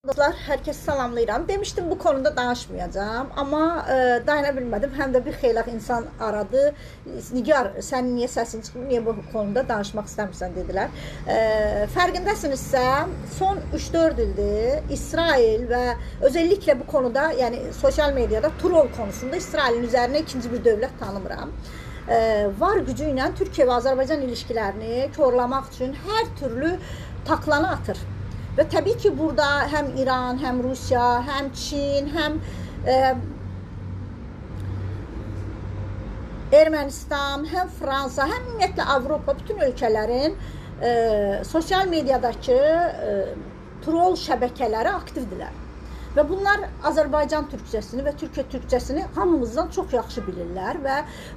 Dostlar, hər kəsi salamlayıram. Demişdim bu konuda danışmayacağam, amma dayana bilmədim. Həm də bir xeyli insan aradı. Nigar, sən niyə səsin çıxmır, niyə bu konuda danışmaq istəmirsən dedilər. Fərqindəsinizsə, son 3-4 ildir İsrail və özellikle bu konuda, yəni sosial mediada troll konusunda İsrailin üzərinə ikinci bir dövlət tanımıram. Var gücü ilə Türkiyə və Azərbaycan ilişkilərini korlamaq üçün hər türlü taklanı atır. Və təbii ki, burada həm İran, həm Rusiya, həm Çin, həm Ermənistan, həm Fransa, həm ümumiyyətlə Avropa, bütün ölkələrin sosial mediadakı troll şəbəkələri aktivdirlər. Və bunlar Azərbaycan türkcəsini və Türkiyə türkcəsini hamımızdan çox yaxşı bilirlər və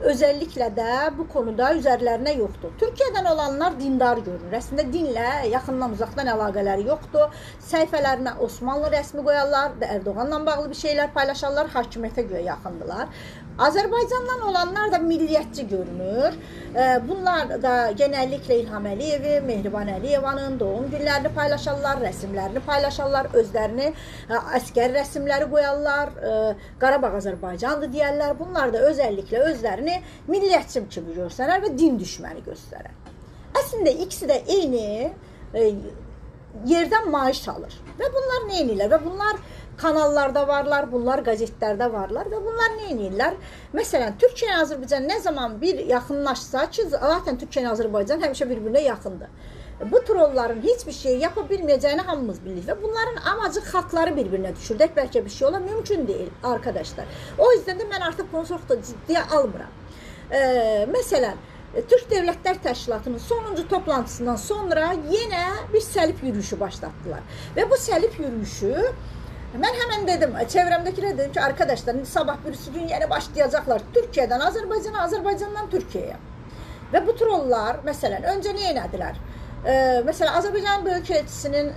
özellikle də bu konuda üzərlərinə yoxdur. Türkiyədən olanlar dindar görünür. Əslində dinlə yaxından uzaqdan əlaqələri yoxdur. Səhifələrinə Osmanlı rəsmi qoyarlar, Erdoğanla bağlı bir şeylər paylaşarlar, hakimiyyətə göyə yaxındılar. Azərbaycandan olanlar da milliyyətçi görünür. Bunlar da genellikle İlham Əliyevi, Mehriban Əliyevanın doğum günlərini paylaşarlar, rəsimlərini paylaşarlar, özlərini əskər rəsimləri qoyarlar, Qarabağ Azərbaycandır deyərlər. Bunlar da özellikle özlərini milliyyətçi kimi göstərər və din düşməni göstərər. Əslində ikisi də eyni yerdən maaş alır. Və bunlar nə edirlər? Və bunlar kanallarda varlar, bunlar qəzetlərdə varlar və bunlar nə edirlər? Məsələn, Türkiyə ilə Azərbaycan nə zaman bir yaxınlaşsa ki, zaten Türkiyə ilə Azərbaycan həmişə bir-birinə yaxındır. Bu trolların hiçbir şey yapa bilməyəcəyini hamımız bilirik və bunların amacı xalqları bir-birinə düşürdək, bəlkə bir şey ola mümkün deyil arkadaşlar. O yüzden də mən artıq bunu çox da ciddiyə almıram. Məsələn, Türk Dövlətlər Təşkilatının sonuncu toplantısından sonra yenə bir səlib yürüyüşü başlatdılar. Və bu səlib yürüyüşü, mən həmən dedim, çevrəmdəkilərə dedim ki, arkadaşlar, sabah birisi gün yenə başlayacaqlar Türkiyədən Azərbaycana, Azərbaycandan Türkiyəyə. Və bu trollar, məsələn, öncə nə elədilər? Mesela Azərbaycan Böyük Elçisinin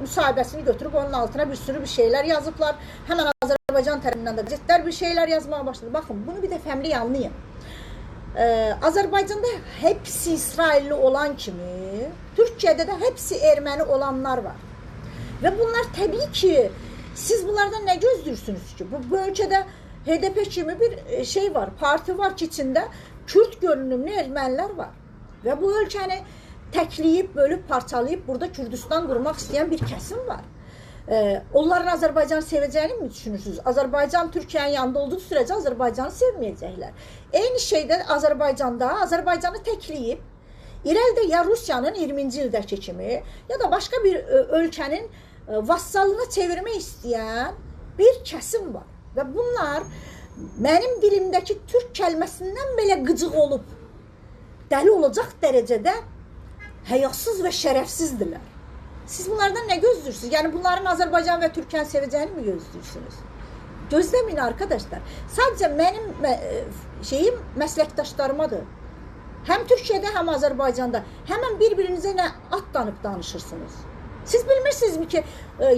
müsahibəsini götürüb onun altına bir sürü bir şeyler yazıblar. Hemen Azərbaycan tərəfindən də qəzetlər bir şeyler yazmağa başladı. Baxın, bunu bir də fəmli anlayın. Azərbaycanda hepsi İsrailli olan kimi, Türkiyədə də hepsi erməni olanlar var. Və bunlar təbii ki, siz bunlardan nə gözləyirsiniz ki? Bu ölkədə HDP kimi bir şey var, parti var ki, içində Kürt görünümlü ermənilər var. Və bu ölkəni təkləyib, bölüb, parçalayıb burada Kürdistan qurmaq istəyən bir kəsim var. Onların Azərbaycanı sevəcəyini mi düşünürsünüz? Azərbaycan Türkiyənin yanında olduğu sürəcə Azərbaycanı sevməyəcəklər. Eyni şeydə Azərbaycanda Azərbaycanı təkləyib, irəlidə ya Rusiyanın 20-ci ildəki kimi, ya da başqa bir ölkənin vassallığına çevirmək istəyən bir kəsim var. Və bunlar mənim dilimdəki türk kəlməsindən belə qıcıq olub, dəli olacaq dərəcədə həyasız və şərəfsizdirlər. Siz bunlardan nə gözləyirsiniz? Yəni bunların Azərbaycan və Türkiyəni sevəcəyini mi gözləyirsiniz? Gözləməyin arkadaşlar. Sadəcə mənim şeyim məsləkdaşlarımadır. Həm Türkiyədə, həm Azərbaycanda. Həmən bir-birinizə nə atlanıb danışırsınız. Siz bilmirsinizmi ki,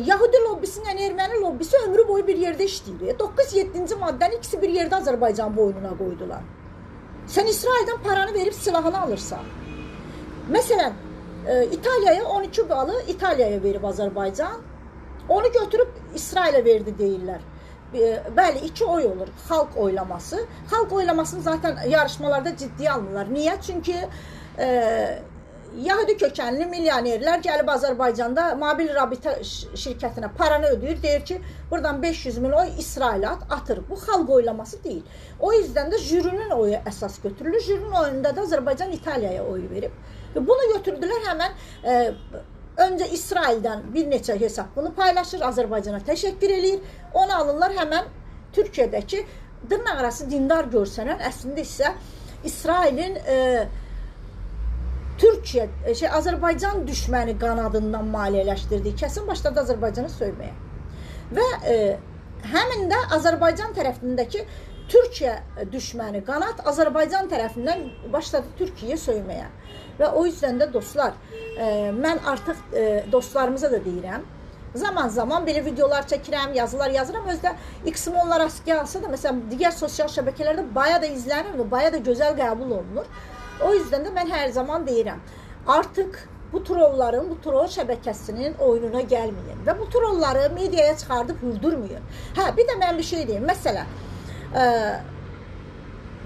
Yahudi lobbisi ilə erməni lobbisi ömrü boyu bir yerdə işləyir. 9-7-ci maddəni ikisi bir yerdə Azərbaycan boynuna qoydular. Sən İsraildən paranı verib silahını alırsan. Məsələn, İtaliyaya 12 balı İtaliyaya verib Azərbaycan, onu götürüb İsrailə verdi deyirlər. Bəli, iki oy olur, xalq oylaması. Xalq oylamasını zaten yarışmalarda ciddiyə almırlar. Niyə? Çünki Yahudi kökənli milyonerlər gəlib Azərbaycanda mobil rabitə şirkətinə paranı ödəyir, deyir ki, buradan 500 min oy İsrailə atır. Bu xalq oylaması deyil. O yüzden də jürinin oyu əsas götürülür. Jürinin oyunda da Azərbaycan İtaliyaya oy verib. Və bunu götürdülər həmən öncə İsraildən bir neçə hesab bunu paylaşır, Azərbaycana təşəkkür eləyir. Onu alırlar həmən Türkiyədəki dırnaq arası dindar görsənən, əslində isə İsrailin Türkiyə, Azərbaycan düşməni qanadından maliyyələşdirdiyi kəsim başladı Azərbaycanı söyməyə. Və həmin də Azərbaycan tərəfindəki Türkiyə düşməni qanat Azərbaycan tərəfindən başladı Türkiyəyə söyməyə. Və o yüzden də dostlar, mən artıq dostlarımıza da deyirəm, zaman-zaman belə videolar çəkirəm, yazılar yazıram. Özdə X-im onlar askıya alsa da, məsələn, digər sosial şəbəkələrdə baya da izlənir və baya da gözəl qəbul olunur. O yüzden də mən hər zaman deyirəm, artıq Bu trolların, bu troll şəbəkəsinin oyununa gəlməyin və bu trolları mediaya çıxardıb hürdürməyin. Hə, bir də mən bir şey deyim. Məsələn,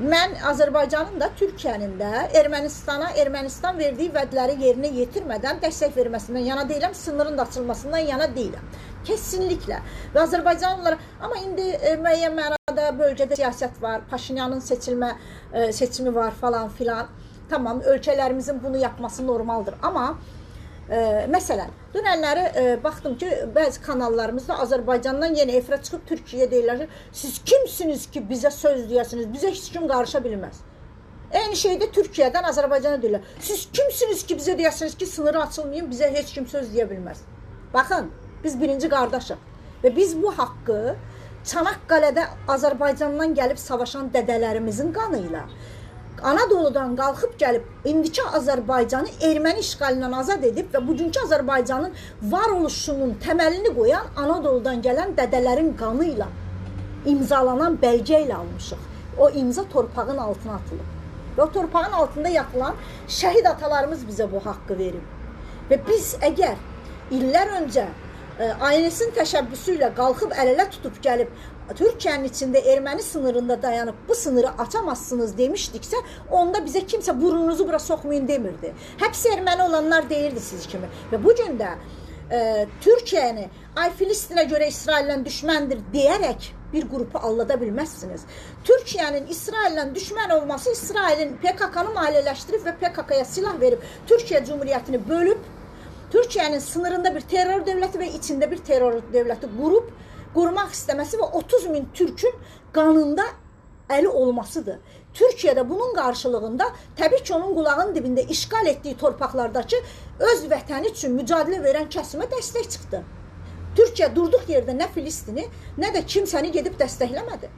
mən Azərbaycanın da, Türkiyənin də Ermənistana, Ermənistan verdiyi vədləri yerinə yetirmədən dəstək verməsindən yana deyiləm, sınırın da açılmasından yana deyiləm. Kesinliklə. Və Azərbaycanlılar, amma indi müəyyən mənada bölgədə siyasət var, Paşinyanın seçimi var falan filan. Tamam, ölkələrimizin bunu yapması normaldır. Amma məsələn, dünənləri baxdım ki, bəzi kanallarımızda Azərbaycandan yenə efirə çıxıb Türkiyəyə deyirlər ki, siz kimsiniz ki, bizə söz deyəsiniz, bizə heç kim qarışa bilməz. Eyni şeydə Türkiyədən Azərbaycana deyirlər, siz kimsiniz ki, bizə deyəsiniz ki, sınırı açılmayın, bizə heç kim söz deyə bilməz. Baxın, biz birinci qardaşıq və biz bu haqqı Çanaqqaledə Azərbaycandan gəlib savaşan dədələrimizin qanı ilə Anadoludan qalxıb gəlib indiki Azərbaycanı erməni işğalindən azad edib və bugünkü Azərbaycanın varoluşunun təməlini qoyan Anadoludan gələn dədələrin qanı ilə imzalanan bəlgə ilə almışıq. O imza torpağın altına atılıb. Və o torpağın altında yatılan şəhid atalarımız bizə bu haqqı verib. Və biz əgər illər öncə ANS-in təşəbbüsü ilə qalxıb əl-ələ tutub gəlib Türkiyənin içində erməni sınırında dayanıb bu sınırı açamazsınız demişdiksə, onda bizə kimsə burnunuzu bura soxmayın demirdi. Həbs erməni olanlar deyirdi siz kimi. Və bu gün də Türkiyəni ay Filistinə görə İsraillə düşməndir deyərək bir qrupu allada bilməzsiniz. Türkiyənin İsraillə düşmən olması İsrailin PKK-nı maliyyələşdirib və PKK-ya silah verib Türkiyə Cumhuriyyətini bölüb, Türkiyənin sınırında bir terror dövləti və içində bir terror dövləti qurub, qurmaq istəməsi və 30 min Türkün qanında əli olmasıdır. Türkiyədə bunun qarşılığında təbii ki, onun qulağının dibində işğal etdiyi torpaqlardakı öz vətəni üçün mücadilə verən kəsimə dəstək çıxdı. Türkiyə durduq yerdə nə Filistini, nə də kimsəni gedib dəstəkləmədi.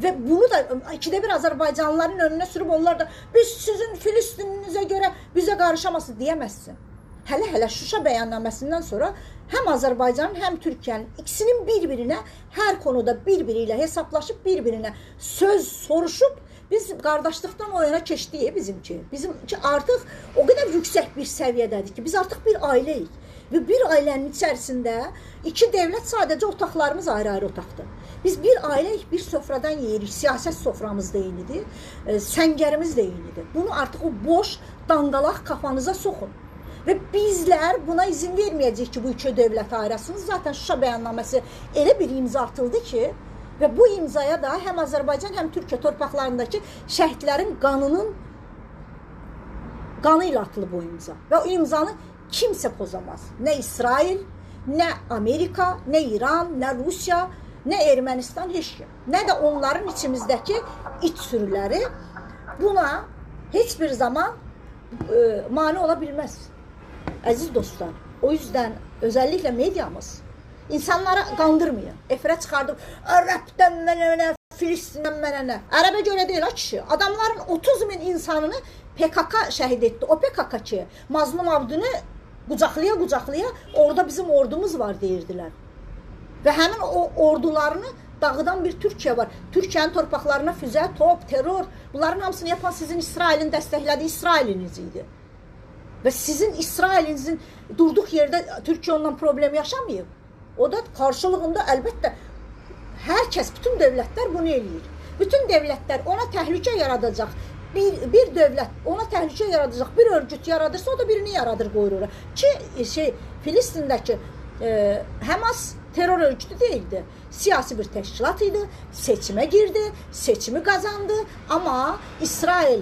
Və bunu da ikidə bir Azərbaycanlıların önünə sürüb onlar da biz sizin Filistinizə görə bizə qarışamasın deyəməzsin. Hələ-hələ Şuşa bəyannaməsindən sonra həm Azərbaycanın, həm Türkiyənin ikisinin bir-birinə hər konuda bir-biri ilə hesablaşıb, bir-birinə söz soruşub biz qardaşlıqdan o yana keçdik bizimki. Bizimki artıq o qədər yüksək bir səviyyədədir ki, biz artıq bir ailəyik. Və bir ailənin içərisində iki dövlət sadəcə otaqlarımız ayrı-ayrı otaqdır. Biz bir ailəyik, bir sofradan yeyirik. Siyasət soframız da eynidir, səngərimiz də eynidir. Bunu artıq o boş danqalaq kafanıza soxun. Və bizlər buna izin verməyəcəyik ki, bu iki dövlət ayırasın. Zaten Şuşa bəyannaməsi elə bir imza atıldı ki, və bu imzaya da həm Azərbaycan, həm Türkiyə torpaqlarındakı şəhidlərin qanı ilə atılıb o imza. Və o imzanı kimsə pozamaz. Nə İsrail, nə Amerika, nə İran, nə Rusiya, nə Ermənistan, heç kim. Nə də onların içimizdəki iç sürüləri buna heç bir zaman mane ola bilməz. Əziz dostlar, o yüzden özellikle medyamız insanlara qandırmayın. Efirə çıxardıb, Ərəbdən mənə nə, Filistindən mənə nə. Ərəbə görə deyil, ha kişi. Adamların 30 min insanını PKK şəhid etdi. O PKK ki, Mazlum Abdini qucaqlaya-qucaqlaya orada bizim ordumuz var deyirdilər. Və həmin o ordularını dağıdan bir Türkiyə var. Türkiyənin torpaqlarına füzə, top, terror, bunların hamısını yapan sizin İsrailin dəstəklədiyi İsrailiniz idi. Və sizin İsrailinizin durduq yerdə Türkiyə ondan problem yaşamayıb. O da qarşılığında əlbəttə hər kəs, bütün dövlətlər bunu eləyir. Bütün dövlətlər ona təhlükə yaradacaq, bir dövlət ona təhlükə yaradacaq, bir örgüt yaradırsa o da birini yaradır, qoyur ora. Ki Filistindəki Həmas terror örgütü değildi. Siyasi bir təşkilat idi, seçimə girdi, seçimi qazandı. Amma İsrail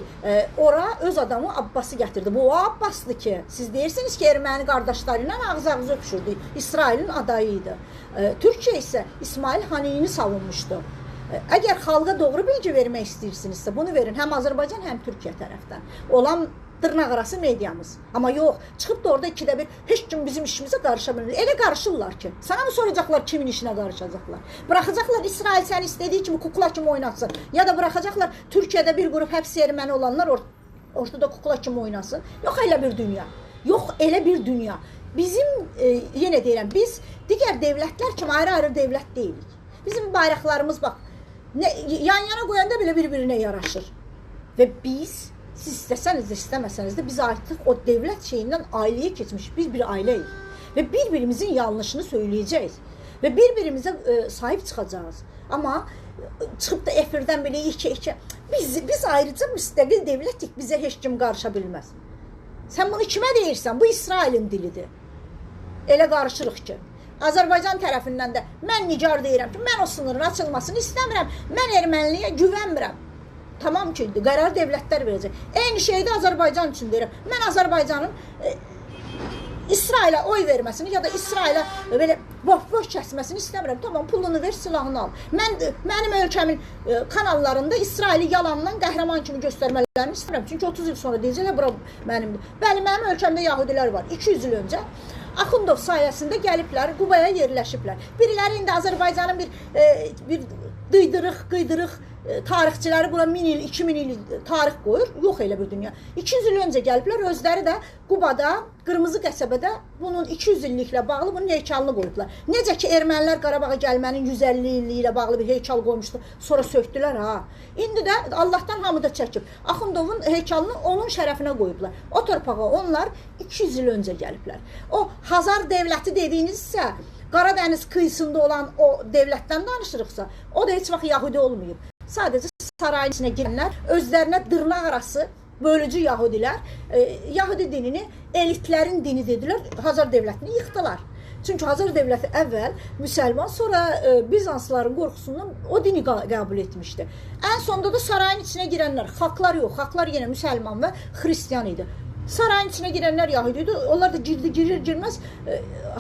ora öz adamı Abbası gətirdi. Bu o Abbasdır ki, siz deyirsiniz ki, erməni qardaşları ilə ağız-ağız öpüşürdü. İsrailin adayı idi. Türkiyə isə İsmail Haniyini savunmuşdu. Əgər xalqa doğru bilgi vermək istəyirsinizsə, bunu verin həm Azərbaycan, həm Türkiyə tərəfdən. Olan dırnaq arası mediamız. Amma yox, çıxıb da orada ikidə bir heç kim bizim işimizə qarışa bilmir. Elə qarışırlar ki, sana mı soracaqlar kimin işinə qarışacaqlar? Bıraxacaqlar İsrail səni istədiyi kimi kukla kimi oynatsın. Ya da bıraxacaqlar Türkiyədə bir qrup həbs erməni olanlar ortada kukla kimi oynasın. Yox elə bir dünya. Yox elə bir dünya. Bizim, yenə deyirəm, biz digər devlətlər kimi ayrı-ayrı devlət deyilik. Bizim bayraqlarımız bax, yan yana qoyanda belə bir-birinə yaraşır. Və biz Siz istəsəniz də, istəməsəniz də biz artıq o devlət şeyindən ailəyə keçmiş biz bir ailəyik. Və bir-birimizin yanlışını söyləyəcəyik. Və bir-birimizə sahib çıxacağız. Amma çıxıb da efirdən belə iki biz ayrıca müstəqil devlətik, bizə heç kim qarışa bilməz. Sən bunu kimə deyirsən? Bu İsrailin dilidir. Elə qarışırıq ki. Azərbaycan tərəfindən də mən Nigar deyirəm ki, mən o sınırın açılmasını istəmirəm. Mən erməniliyə güvənmirəm. Tamam ki, qərar devlətlər verəcək. Eyni şeyi də Azərbaycan üçün deyirəm. Mən Azərbaycanın İsrailə oy verməsini ya da İsrailə belə boş-boş kəsməsini istəmirəm. Tamam, pulunu ver, silahını al. Mənim ölkəmin kanallarında İsraili yalandan qəhrəman kimi göstərmələrini istəmirəm. Çünki 30 il sonra deyəcəklər, bura mənimdir. Bəli, mənim ölkəmdə yahudilər var. 200 il öncə Axundov sayəsində gəliblər, Qubaya yerləşiblər. Biriləri indi Azərbaycanın bir dıydırıq, qıydırıq tarixçiləri bura 1000 il, 2000 il tarix qoyur. Yox elə bir dünya. 200 il öncə gəliblər, özləri də Qubada, Qırmızı qəsəbədə bunun 200 illiklə bağlı bunun heykalını qoyublar. Necə ki ermənilər Qarabağa gəlmənin 150 illiyi ilə bağlı bir heykal qoymuşdu, sonra söktülər ha. İndi də Allahdan hamı da çəkib. Axundovun heykalını onun şərəfinə qoyublar. O torpağa onlar 200 il öncə gəliblər. O Hazar devləti dediyiniz isə Qaradəniz kıyısında olan o devlətdən danışırıqsa, o da heç vaxt Yahudi olmayıb. Sadəcə sarayın içinə girənlər, özlərinə dırnaq arası bölücü Yahudilər, Yahudi dinini elitlərin dini dedilər, Hazar devlətini yıxdılar. Çünki Hazar devləti əvvəl müsəlman, sonra Bizansların qorxusundan o dini qəbul etmişdi. Ən sonda da sarayın içinə girənlər, xalqlar yox, xalqlar yenə müsəlman və xristiyan idi. Sarayın içinə girənlər Yahudi idi. Onlar da girdi, girir, girməz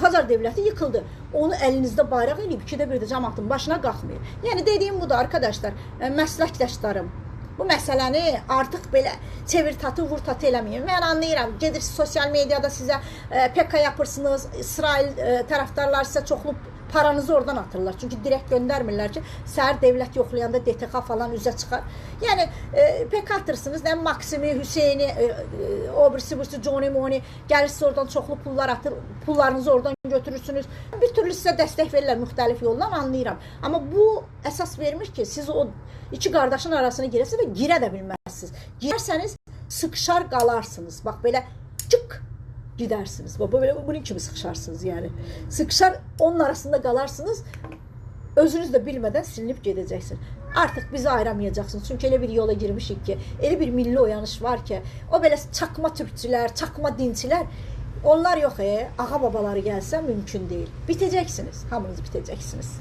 Hazar devləti yıkıldı. Onu əlinizdə bayraq eləyib, ikidə bir də cəmaatın başına qalxmayır. Yəni dediyim budur arkadaşlar, məsləkdaşlarım. Bu məsələni artıq belə çevir tatı, vur tatı eləməyin. Mən anlayıram, gedirsiniz sosial mediada sizə PK yapırsınız, İsrail tərəfdarlar sizə çoxlu paranızı oradan atırlar. Çünki direkt göndərmirlər ki, səhər devlət yoxlayanda DTX falan üzə çıxar. Yəni PK atırsınız, nə Maksimi, Hüseyni, o birisi, birisi, Johnny Moni, gəlirsiniz oradan çoxlu pullar atır, pullarınızı oradan götürürsünüz. Bir türlü sizə dəstək verirlər müxtəlif yolla, anlayıram. Amma bu əsas vermir ki, siz o iki qardaşın arasına girəsiniz və girə də bilməzsiniz. Girərsəniz sıxışar qalarsınız. Bax belə cık gidərsiniz. Bax belə bunun kimi sıxışarsınız yəni. Sıxışar onun arasında qalarsınız. Özünüz də bilmədən silinib gedəcəksiniz. Artıq bizi ayıramayacaqsınız. Çünki elə bir yola girmişik ki, elə bir milli oyanış var ki, o belə çakma türkçülər, çakma dinçilər, onlar yox, ağa babaları gəlsə mümkün deyil. Bitəcəksiniz, hamınız bitəcəksiniz.